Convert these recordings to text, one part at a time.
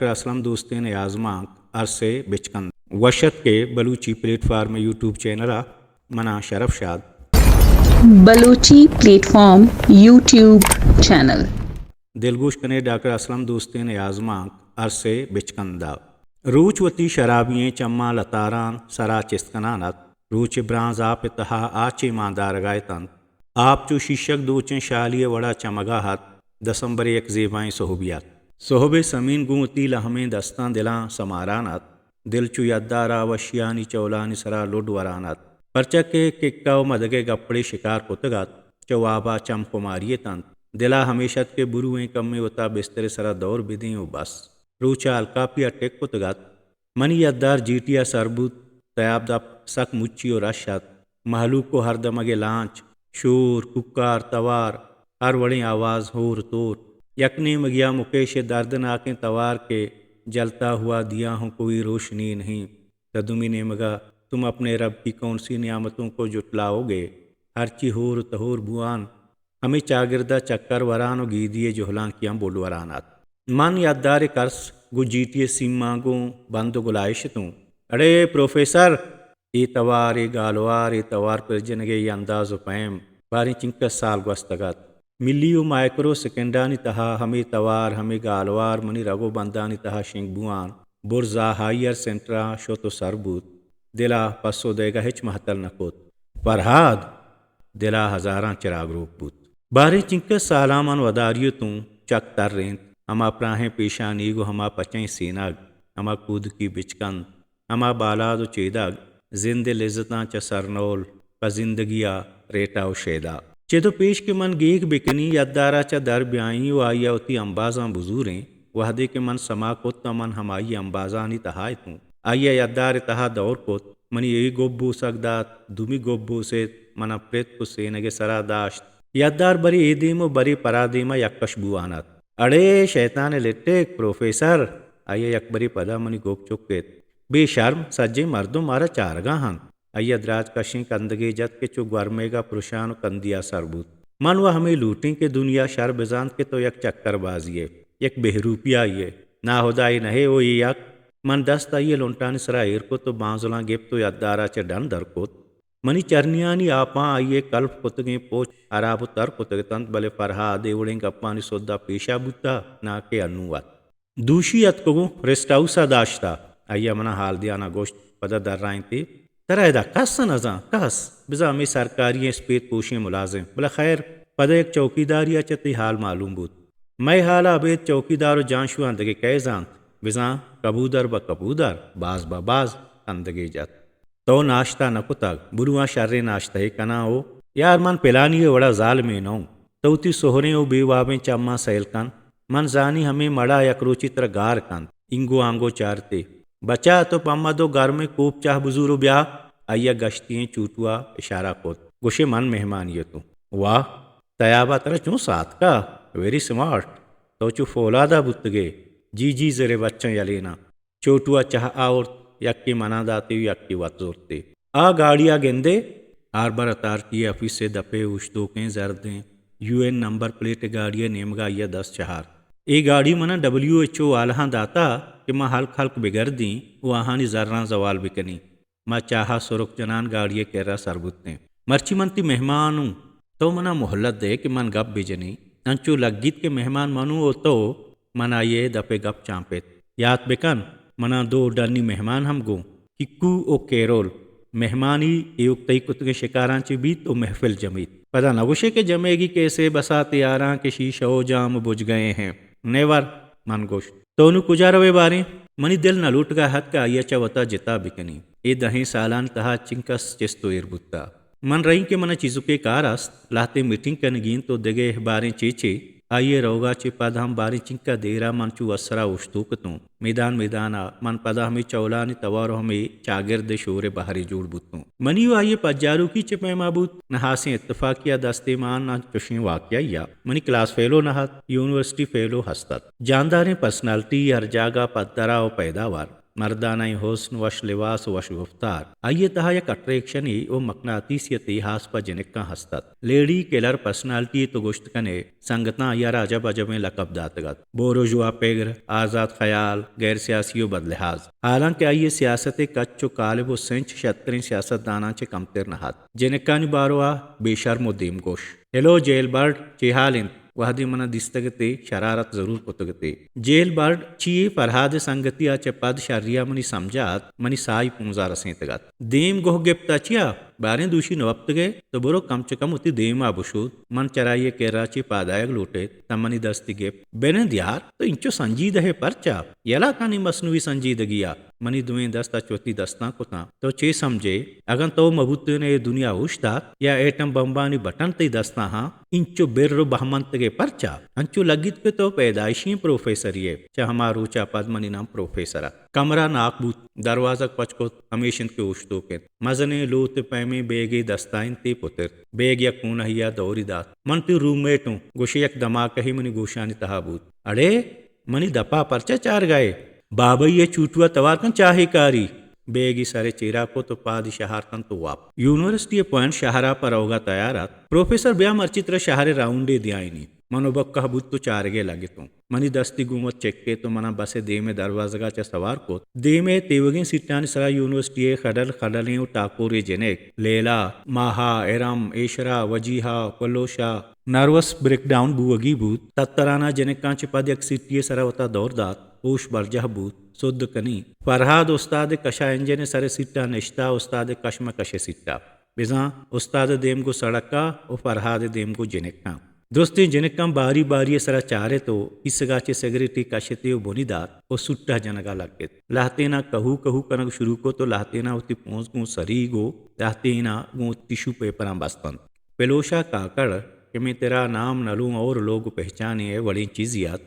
ڈاکٹر اسلم دوستین ءِ آزمانک ارس ءِ بچکند۔ وش اتک ئے Balochi platform YouTube channel ءَ، من آں شرف شاد۔ Balochi platform YouTube channel. دلگوش کن ئے ڈاکٹر اسلم دوستین ءِ آزمانک ارس ءِ بچکند ءَ۔ روچ وتی شرابی ئیں چماں لتاران سرا چست کنان ات۔ روچ ءِ برانز آپ ءِ تہا آچ ایماندارگ ءَ اتنت۔ آپ چو شیشگ دوچیں شالی ءِ وڑا چمگا ات۔ دسمبر ءِ یک زیبائیں سہبی ات۔ سہب ءِ سمین گوں وتی لہمیں دستاں دلاں سماران ات۔ دل چو یدار ءَ وشیانی چولانی سرا لڈ وران ات۔ پرچا کہ ککا و مدگ ءِ گپڑے شکار کتگ ات، چہ وابا چم خماری اتنت۔ دلا ہمیش ات کہ بروئیں کمے وتا بستر ءِ سرا دور بدیں و بس۔ روچ ءَ الکاپی ءَ ٹک کتگ ات۔ منی یدار جیٹی ءَ سر بوت۔ تیاب دپ سک مچی و رش ات۔ مہلوک و ہر دمگ ءِ لانچ، شور، کوکار، توار، ہر وڑیں آواز ہور تور۔ یک نیمگیا مکیش ءِ دردناکیں توار کہ جلتا ہوا دیا ہوں کوئی روشنی نہیں۔ تہ دومی نیمگا تم اپنے رب کی کون سی نعمتوں کو جھٹلاؤ گے؟ ہرچی ہور و تہور بوان۔ ہمے چاگرد ءَ چکر وران و گیدی ءِ جہلانکیاں بڈ وران ات۔ من یدار ءِ کرس گوں جیٹی ءِ سیماں گوں بند و گلائیش اتوں۔ اڑے پروفیسر! اے توار، اے گالوار، اے توار پر جنگ ءِ اے انداز و پیم، باریں چنکس سال گوستگ ات۔ ملی و مائیکرو سیکنڈانی تہا ہمے توار، ہمے گالوار منی رگ و بندانی تہا شنگ بوان۔ برز ءَ ہائیر سینٹراں شت و سر بوت۔ دل ءَ پسو دئیگ ءَ ہچ مہتل نہ کت۔ فرہاد! دل ءَ ہزاراں چراگ روک بوت۔ باریں چنکس سالاں من وداریتوں، چک ترینت، ہما پراہیں پیشانیگ و ہما پچیں سینگ، ہما کودکی بچکند، ہما بالاد و چیدگ، زند ءِ لذتاں چہ سرنول پہ زندگی ءَ ریٹا و شیدا۔ چد و پیش کہ من گیگ بکنیں، یدار ءَ چہ در بیائیں و آئی ءَ وتی امبازاں بزوریں، وہدے کہ من سما کت تہ من ہمائی امبازانی تہا اتوں۔ آئی ءَ یدار ءِ تہا دور کت، منی اے گپ بوسگ دات، دومی گپ بوسیت، من ءَ پرتک و سینگ ءِ سرا داشت۔ یدار برے اے دیم و برے پرا دیم ءَ یکش بوان ات۔ اڑے شیطان ءِ لٹک، پروفیسر! آئی ءَ یکبرے پدا منی گپ چک ات۔ بے شرم، سجیں مردم مارا چارگا انت۔ آئی ءَ دراج کشیں کندگے جت کہ چو گورمیگ ءَ پرشان و کندی ءَ سر بوت۔ من و ہمے لوٹیں کہ دنیا شر بزانت کہ تو یک چکر بازی ئے، یک بہروپیائی ئے، ناہدائے نہ ئے و اے یک۔ من دست آئی ءِ لنٹانی سرا ایر کت و بانزلاں گپت و یدار ءَ چہ ڈن در کت۔ منی چرنیانی آپاں آئی ءِ کلپ کتگیں پوچ ہراب و تر کتگ اتنت، بلے فرہاد اے وڑیں گپانی سد ءَ پیشا بوتہ، ناں کہ انوں ات۔ دوشی اتکگوں ریسٹ ہاؤس ءَ داشتہ۔ آئی ءَ منا حال دیان ءَ گوشت، پدا درائینتے، ترا ادا کس نہ زان، کس، بزاں ہمے سرکاری ئیں سپید پوشیں ملازم۔ بلے خیر، پدا یک چوکیداری ءَ چہ تئی حال معلوم بوت۔ مئے حال ءَ ابید چوکیدار و جانشواں دگہ کئے زانت؟ بزاں کبودر بہ کبودر، باز بہ باز، کندگے جت۔ تو ناشتہ نہ کتگ، برواں شریں ناشتہے کناں او۔ یار، من پلانی ءِ وڑا ظالمے نہ اوں۔ تو وتی سہریں و بے وابیں چماں سیل کن۔ من زانی ہمے مڑا یک روچے ترا گار کنت۔ اینگو آنگو چارتے۔ بچا، تو پہ ما دو گرمیں کوپ چاہ بزور و بیا۔ آئی ءَ گشتی ئیں چوٹو ءَ اشارہ کت۔ گوشے من مہمانی اتوں۔ واہ، تیاب ءَ ترا چون ساتکا؟ Very smart. تو چو فولاد ءَ بوتگے۔ جی جی، زرے بچاں یلیناں۔ چوٹو ءَ چاہ آورت، یکے منا داتے و یکے وت زرتے۔ آ گاڑی ءَ گندے، ہاربر اتھارٹی ءِ آفیس ءِ دپ ءَ اوشتوکیں زردیں یو این نمبر پلیٹ ءِ گاڑی ءِ نیمگ ءَ آئی ءَ دست چہارت۔ اے گاڑی منا ڈبلیو ایچ او والاہاں داتہ کہ ما ہلک ہلک بگردیں و آہانی زراں زوال بکنیں۔ ما چاہ ءَ سرک جنان گاڑی ءِ کرا سر بوتیں۔ مرچی من تئی مہمان اوں، تو منا مہلت دئے کہ من گپ بجنیں۔ انچو لگیت کہ مہمان من اوں و تو۔ من آئی ءِ دپ ءِ گپ چانپت۔ یات بکن، منا دو ڈنی مہمان ہم گوں، ککو و کیرول۔ مہمانی ایوک تئی کتگیں شکاراں چہ بیت و محفل جمیت۔ پدا نگوشے کہ جمیگی کیسے بساتے آراں کہ شیشہ و جام بجھ گئے ہیں۔ نیور، من گوشت۔ تو نوں کجا روئے باریں؟ منی دل نہ لوٹگا ات کہ آئی ءَ چہ وتا جتا بکنیں۔ اے دہیں سالانی تہا چنکس چست و ایر بوتہ۔ من رئیں کہ منا چیزکے کار است، لہتیں میٹنگ کنگی انت و دگہ باریں چے چے۔ آئی ءِ روگا چہ پد ہم باریں چنکا دیرا من چو وسرا اوشتوک اتوں۔ میدان میدانا من پدا ہمے چولانی توار و ہمے چاگرد ءِ شور ءِ بہرے جوڑ بوتوں۔ منی و آئی ءِ پجاروکی چہ پیما بوت، نہ ہاسیں اتفاقے ءَ دستے مان، نہ چشیں واقعہ ءَ۔ منی کلاس فیلو نہ ات، یونیورسٹی فیلو ہست ات۔ جانداریں پرسنالٹی ہر جاگہ پدرا و پیداوار۔ مردانہ ءِ حسن، وش لباس ءُ وش گفتار آئی ءِ تہا یک اٹریکشنے ءُ مقناطیسیتے ہاس پہ جنکاں ہست ات۔ لیڈی کلر پرسنالٹی ءَ تو گوشت کن ئے، سنگتاں آئی ءَ را عجب عجبیں لقب داتگ ات، بورژوا پگر، آزات خیال، غیر سیاسی ءُ بدلحاظ۔ حالانکہ آئی ءِ سیاست ءِ کچ ءُ کالب ءُ سنچ شتریں سیاستداناں چہ کمتر نہ ات۔ جنکانی باروا بے شرم ءُ دیمگوش۔ ہیلو جیل برڈ، چے حال انت؟ وہدے من ءَ دیستگ اتے، شرارت ضرور کتگ اتے۔ جیل برڈ چی اے؟ فرہاد ءِ سنگتی ءَ چہ پد شری ءَ منی سمجھ ءَ ات، منی ساہی پونز ءَ رسینتگ ات۔ دیم گوہ گپت ءَ چیا؟ باریں دوشی نہ وپتگ ئے؟ تو برو کم چہ کم وتی دیم ءَ بشود۔ من چرائی ءِ کرا چے پاد آیگ لوٹ ایت، تاں منی دستی گپت۔ بنند یار، تو انچو سنجیدہ ئے پرچا؟ یلا کن اے مصنوعی سنجیدگی ءَ۔ منی دوئیں دست اچ وتی دستاں کتاں۔ تو چے سمجھے؟ اگاں تو مہ بوتین اے دنیا اوشتات، یا ایٹم بمبانی بٹن تئی دستاں ہاں، انچو بر ءُ بہمنتگے پرچا؟ انچو لگیت کہ تو پیدائشی پروفیسرے ئے۔ چہ ہما روچ ءَ پد منی نام پروفیسر ات۔ کمرہ ناک بوت، دروازگ پچ کت، ہمیش انت کہ اوشتوک انت۔ مزنیں لوت پیمیں بیگے دست ءَ انت، اے پترت۔ بیگ یک کونہی ءَ دوری دات۔ من تئی روم میٹ اوں، گوشے یک دماکہے منی گوشانی تہا بوت۔ اڑے! منی دپ ءَ پرچا چارگ ءَ ئے؟ بابئی ءِ چوٹو ءَ توار کن، چاہے کاری۔ بیگ ءِ سر ءِ چیرا کت ءُ پاد ءَ شہار کنت ءُ وپت۔ یونیورسٹی ءِ پوائنٹ شہر ءَ پہ روگ ءَ تیار ات۔ پروفیسر بیا مرچی ترا شہر ءِ راؤنڈے دیائینیت۔ من ابکہ بوت ءُ چارگ ءَ لگتوں۔ منی دستی گوں وت چک ایت ءُ منا بس ءِ دیم ءِ دروازگ ءَ چہ سوار کت۔ دیم ءِ تیوگیں سیٹانی سرا یونیورسٹی ءِ خڈل خڈلیں ءُ ٹاکوریں جنک، لیلا، ماہا، ارم، ایشرا، وجیہا، Palwasha, nervous break down bogie بوت۔ تتران ءَ جنکاں چہ پد یک سیٹی ءِ سرا وتا دور دات۔ ہوش برجاہ بوت۔ سد کنی۔ فرہاد استاد ءِ کش ءَ انجن ءِ سر ءِ سیٹ ءَ نشتہ، استاد ءِ کش مہ کش ءِ سیٹ ءَ۔ بزاں استاد ءِ دیم گوں سڑک ءَ ءُ فرہاد ءِ دیم گوں جنکاں۔ درستیں جنکاں باری باری ءِ سرا چارت ءُ کیسگ ءَ چہ سگریٹے کشت ءُ بنی دات ءُ سوٹ ءَ جنگ ءَ لگت۔ لہتیناں کہو کہو کنگ شروع کت ءُ لہتیناں وتی پونز گوں سریگ ءُ لہتیناں گوں ٹشو پیپراں بست انت۔ پلوشا کاکڑ کہ میں تیرا نام نہ لوں اور لوگ پہچانے ءِ وڑیں چیزے ات۔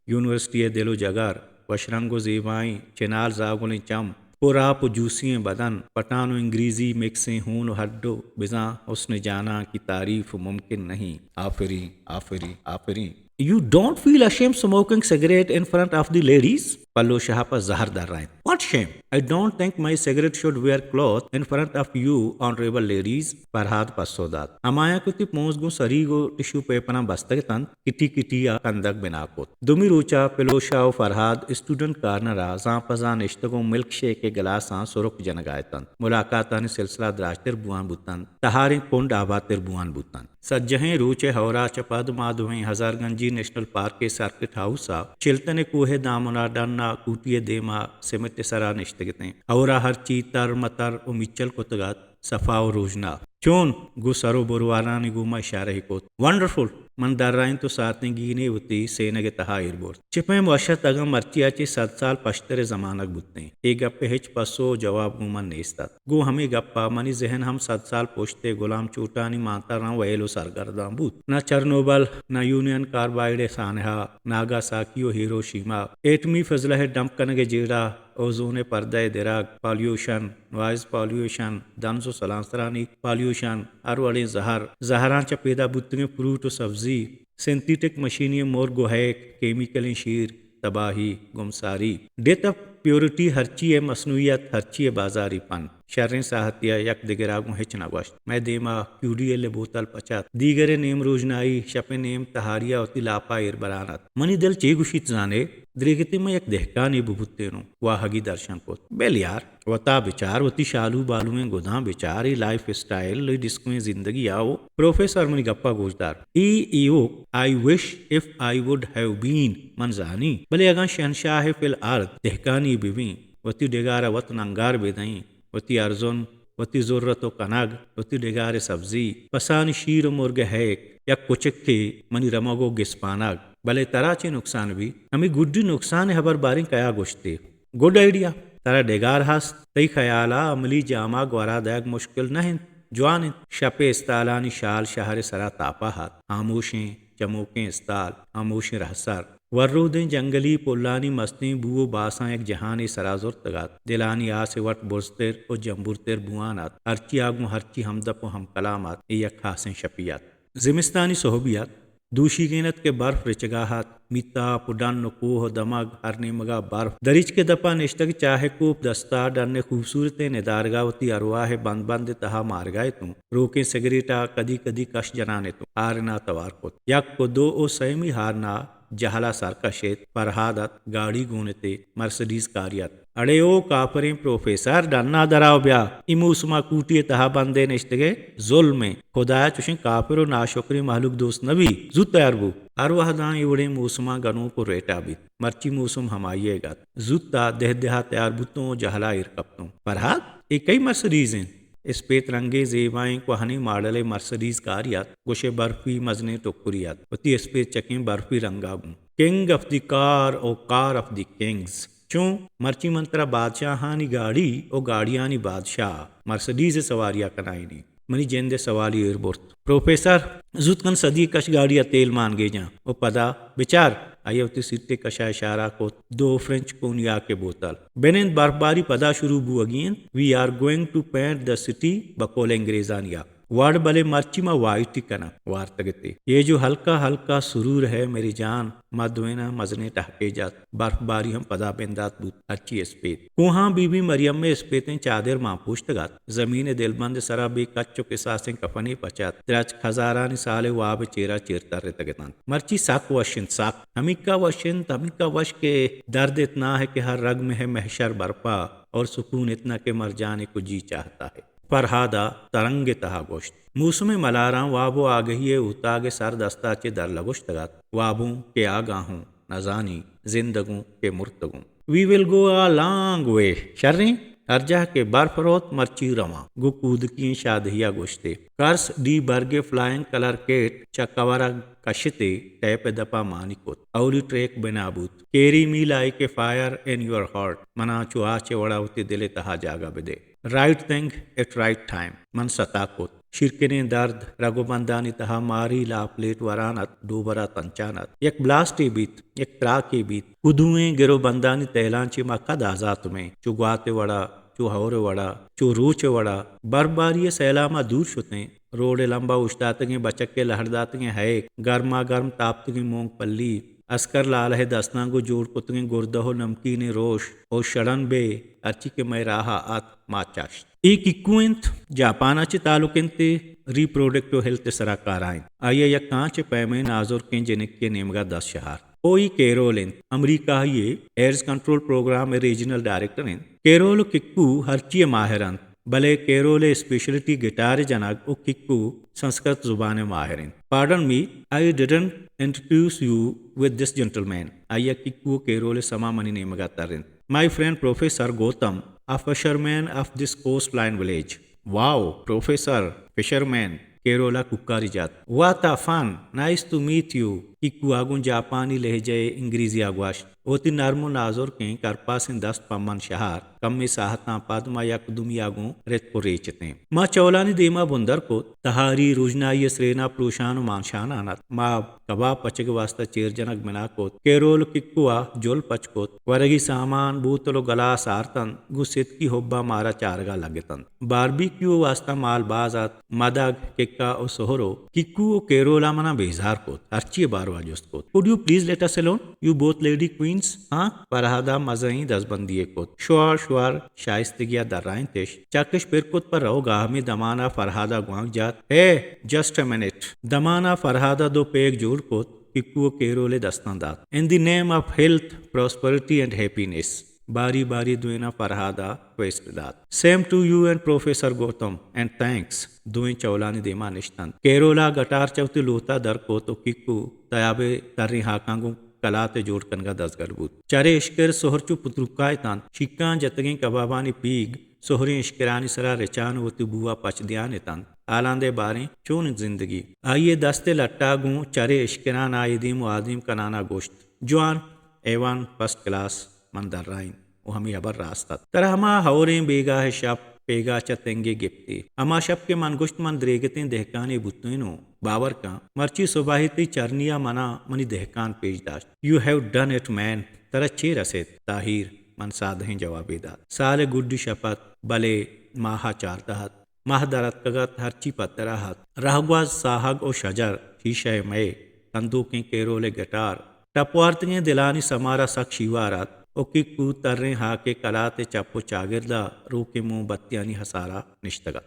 یونیورسٹی ءِ دل ءُ جگر، وش رنگ ءُ زیبائیں چنال زاگلیں چم، پر آپ ءُ جوسی ئیں بدن، پٹھان ءُ انگریزی مکسیں ہون ءُ ہڈ ءُ بزاں حسن جاناں کی تعریف ممکن نہیں۔ آفرین، آفرین، آفرین۔ You don't feel ashamed smoking cigarette in front of the ladies? پلو شاہ پہ زہر درائینت۔ What shame? I don't think my cigarette should wear cloth in front of you honorable ladies. Farhad پسو دات۔ ہمایاں کہ وتی پونز گوں سریگ ءُ ٹشو پیپراں بستگ اتنت، کٹی کٹی ءَ کندگ بنا کت۔ دومی روچ ءَ پلوشا ءُ فرہاد اسٹوڈنٹ کارنر ءَ زان پہ زان نشتگ ءُ ملک شیک ءِ گلاساں سرک جنگ ءَ اتنت۔ ملاقاتانی سلسلہ دراجتر بوان بوتنت، تہاریں کنڈ آبادتر بوان بوتنت۔ سجہیں روچ ءِ ہئور ءَ چہ پد ما دوئیں ہزارگنجی نیشنل پارک ءِ سرکٹ ہاؤس ءَ چلتن ءِ کوہ ءِ دامن ءَ ڈن ءَ کوٹی ءِ دیم ءَ سمٹ ءِ سرا نشتگ اتیں۔ ہئور ءَ ہرچی تر متر ءُ میچل کتگ ات۔ صفا ءُ روژنا۔ چون؟ گوں سر ءُ بروارانی گوما اشارہ ئے کت۔ ونڈرفل! من درائینت ءُ ساتیں گینے وتی سینگ ءِ تہا ایر برت۔ چہ پیم وش ات اگاں مرچی ءَ چہ صد سال پشتر ءِ زمانگ بوتیں۔ اے گپ ءِ ہچ پسو ءُ جواب گوں من نیست ات۔ گوں ہمے گپ ءَ منی ذہن ہم صد سال پشت ءِ گلام چوٹانی مانتراں ویل ءُ سرگرداں بوت۔ نہ چرنوبل، نہ یونین کاربائیڈ ءِ سانحہ، ناگاساکی ءُ ہیروشیما، ایٹمی فضلہ ءِ ڈمپ کنگ ءِ جیڑہ، اوزون ءِ پردہ ءِ درگ، پالیوشن، نوائز پالیوشن، دنز ءُ سلانسرانی پالیوشن، ہر وڑیں زہر، زہراں چہ پیدا بوتگیں فروٹ ءُ سبزی، سنتھیٹک مشینی مرگ ءُ ہیک، کیمیکلیں شیر، تباہی، گمساری، ڈیتھ آف پیورٹی، ہرچی ءِ مصنوعیت، ہرچی ءِ بازاری پن۔ شریں ساہتے ءَ یک دگرا گوں ہچ نہ گوشت۔ مئے دیما کیو ڈی ایل ءِ بوتل پچ ات۔ دیگر ءِ نیم روژنائی، شپ ءِ نیم تہاری ءَ وتی لاپا ایر بران ات۔ منی دل چے گوشیت زانے؟ دریگتیں من یک دہکانے ببوتینوں، واہگی درشان کت۔ بل یار، وتا بچار، وتی شالو بالویں گداں بچار، اے لائف اسٹائل، اے ڈسکویں زندگی آؤ۔ پروفیسر منی گپا گوشدار۔ اے evoke, I wish if I would have been، من زانی، بلے اگاں شہنشاہ فی الارض دہکانی ببیں، وتی ڈگارا وت ننگار بدئیں، وتی ارزن، وتی زرت ءُ کنگ، وتی ڈگار ءِ سبزی، پسانی شیر ءُ مرگ ءِ ہیک، یک کچکے منی رمگ ءُ گسپانگ، بلے ترا چے نقصان بی؟ ہمے گڈی نقصان ءِ ہبر باریں کیا گوشتے؟ Good idea. ترا ڈگار ہست؟ تئی خیالا عملی جاما گورا دئیگ مشکل نہ انت؟ جوان انت۔ شپ ءِ استالانی شال شہر ءِ سرا تاپا ات۔ ہاموشیں چموکیں استال، ہاموشیں رہسر۔ ورودیں جنگلی پلانی مستیں بو ءُ باساں یک جہانے سرا زرتگ ات۔ دلانی آس ءِ وٹ برزتر ءُ جمبورتر بوان ات۔ ہرچی ءَ گوں ہرچی ہمدپ ءُ ہمکلام ات۔ اے یک خاصیں شپی ات۔ زمستانی سہبی ات۔ دوشیگین ات کہ برف رچگا ات۔ میتاپ و ڈن و کوہ و دمگ، ہر نیمگا برف۔ دریچکے دپا نشتگ، چاہ کوپ دستا، ڈن خوبصورتیں ندارگا وتی ارواہ بند بند تہا مارگا اتوں۔ روکیں سگریٹا کدی کدی کش جنان اتوں۔ ہارنا توار کت۔ یک و دو و سیمی ہارنا جہلا سر کشت، فرہاد ات، گاڑی گون اتے، مرسڈیز کاری ات۔ اڑے او کافریں پروفیسر، ڈنا درا و بیا، ای موسما کوٹی تہا بندے نشتگے، ظلمیں۔ خدایا چوشیں کافر و ناشکریں مہلوک دوست نبی، زوت تیار بو۔ ہر وہداں ای وڑیں موسماں گنوک و ریٹا بیت۔ مرچی موسم ہمائی ئیگ ات۔ زوتا دہ دہا تیار بوتوں و جہلا ایر کپتوں۔ فرہاد، اے کئی مرسڈیز انت؟ اسپیت رنگیں زیبائیں کوہنیں ماڈلے مرسڈیز کاری ات، گوشے برفی مزنیں ٹکری ات، وتی اسپیت چکیں برفی رنگا گوں۔ کنگ آف دی کار او کار آف دی کنگز۔ چوں؟ مرچی من ترا بادشاہانی گاڑی او گاڑیانی بادشاہ مرسڈیز سواریا کنائینی۔ منی جند سوالی ایر برت۔ پروفیسر، زوت کن سدی کش گاڑیا تیل مان گیجاں۔ او پدا بچار، آئی وتی سیٹے کشا اشارہ کت، دو فرنچ کونیاک بوتل۔ بنند برفباری پدا شروع بوگی انت۔ We are going to paint the city، بقول انگریزانیا۔ وڑ بلے مرچی ما وائٹی کناں، وارتگتے۔ یہ جو ہلکا ہلکا سرور ہے میری جان، ما دوئیناں مزنیں ٹہکے جات۔ برفباری ہم پدا بندات بوت، ہرچی اسپیت۔ کوہاں بی بی مریم ء اسپیتیں چادر مان پوشتگ ات۔ زمین ء دلبند ء سرا بے کچ و کساسیں کفنے پچ ات۔ درچک ہزارانی سال ء واب ء چیرا چیر ترتگ اتنت۔ مرچی سک وش انت، سک۔ ہمیکا وش انت، ہمیکا وش کہ درد اتنا ہے کہ ہر رگ میں ہے محشر برپا اور سکون اتنا کہ مر جانے کو جی چاہتا ہے۔ فرہاد ء ترنگ ء تہا گوشت۔ موسم ء ملاراں واب و آگہی ء اوتاگ ء سر دستا چہ در لگوشتگ ات۔ وابوں کہ آگاہوں، نزانی زندگوں کہ مرتگوں۔ We will go a long way۔ شریں، ہر جاہ کہ برف روت مرچی رواں۔ گوں کودکی ئیں شادہیا گوشتے۔ کرس ڈی برگ ء فلائنگ کلر کیٹ چہ کور ء کشتے، ٹیپ ء دپا مانی کت۔ اولی ٹریک بنا بوت۔ Carry me like a fire in your heart۔ منا چو آچ ء وڑا وتی دل ء تہا جاگہ بدے۔ Right thing at right time۔ من ستا کت۔ شیرکنیں درد، رگ و بندانی تہا ماری لاپ لیٹ وران ات، ڈوبرا تنچان ات۔ یک بلاسٹے بیت، یک تراکے بیت۔ کدوئیں گر و بندانی تیلانچے ما کد آزاتمیں؟ چو گوات ء وڑا، چو ہور ء وڑا، چو روچ ء وڑا۔ برفباری ء سیلاما دور شتیں۔ روڈ ء لمبا اوشتاتگیں بچک ء لہڑ داتگیں ہیک، گرما گرم تاپتگیں مونگ پلی، اسکر لالہ ء دستاں گوں جوڑ کتگیں گردہ و نمکینیں روش او شڑن بے، ہرچی کہ مئے راہ ء ات، ما چشت۔ اے ککو انت، جاپان ء چہ تعلق انت ء ری پروڈکٹیو ہیلتھ ء سرا کارا انت۔ آئی ء یک کانچ ء پیمیں نازرکیں جنکے ء نیمگا دست شہارت۔ او اے کیرول انت، امریکہ ء ایڈز کنٹرول پروگرام ء ریجنل ڈائریکٹر انت۔ کیرول و ککو ہرچی ء ماہر انت، بلے کیرول ء اسپیشلٹی گٹار ء جنگ و ککو سنسکرت زبان ء ماہر انت۔ Pardon me, I didn't introduce you with this gentleman۔ آئی ء ککو و کیرول ء سما منی نیمگا ترینت۔ My friend Professor Gautam, a fisherman of this coastline village۔ Wow, professor, fishermen, کیرولا کوکاری جات۔ What a fun! Nice to meet you! ککو ء گوں جاپانی لہجہ ء انگریزی ء گوشت۔ وتی نرم و نازرکیں کرپاسیں دست پہ من شہار۔ کمے ساہتاں پد ما یک دومی ء گوں رتک و ریچتیں۔ ما چولانی دیما بندر کت۔ تہاری روژنائی ء سرینا پروشان و مانشانان ات۔ ما کباب پچگ ء واستا چیر جنگ بنا کت۔ کیرول ککو ء جل پچ کت۔ ورگی سامان، بوتل و گلاس آرتنت، گوں ستکی ہبا مارا چارگا لگتنت۔ باربیکیو واستا مال باز ات، مدگ، ککا و سہرو۔ ککو و کیرولا منا بیزار کت، ہرچی باروا جست کت۔ Could you please let us alone, you both lady queens؟ ہاں، فرہادا مزنیں دزبندی کت۔ شوار شوار شائستگیا درائینتش۔ چکش پر کت پہ روگا، ہمے دمانا فرہادا گوانک جات۔ ہے، just a minute۔ دمانا فرہادا دو پیگ جوڑ کت، ککو و کیرول ء دستاں دات۔ In the name of health, prosperity and happiness۔ باری باری دوئیناں فرہادا کویسٹ دات۔ Same to you and Professor Gautam and thanks۔ دوئیں چولانی دیما نشتنت۔ کیرولا گٹار چہ وتی لوتا در کت و ککو تیاب ء تریں ہاکاں گوں کلات ء جوڑ کنگا دزگٹ بوت۔ چرے اشکر سہر چو پتروکا اتنت۔ شیکاں جتگیں کبابانی پیگ سہریں اشکرانی سرا رچان و وتی بوا پچ دیان اتنت۔ ہالان دے باریں چون انت زندگی؟ آئی ء دست ء لٹا گوں چرے اشکران آئی دیم و آدیم کنانا گوشت، جوان، اے ون، فرسٹ کلاس۔ من درائینت و ہمے ہبر راست ات۔ ترا ہما ہوریں بیگاہ ء شپ پیگا چہ تنگے گپتے۔ ہما شپ کہ من گوشت من دریگتیں دہکانے بوتینوں۔ باور کن، مرچی صباحی تئی چرنیا منا منی دہکان پیش داشت۔ You have done it, man۔ ترا چے رسیت؟ تاہیر، من سادہیں جوابے دات۔ سال ء گڈی شپ ات، بلے ماہ ء چاردہ ات۔ ماہ در اتکگ ات، ہرچی پدرا ات۔ رہگوز، ساہگ و شجر شیشہ ء مئے کندوکیں کیرول ءِ گٹار ٹپ وارتگیں دلانی سمارا سک شیوار ات۔ او ککو تریں ہاک ءِ کلات ءِ چپ ءُ چاگرد ءَ روکیں موم بتیانی ہسارا نشتگ ات۔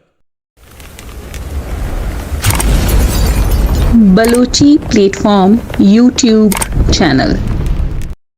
Balochi platform YouTube channel.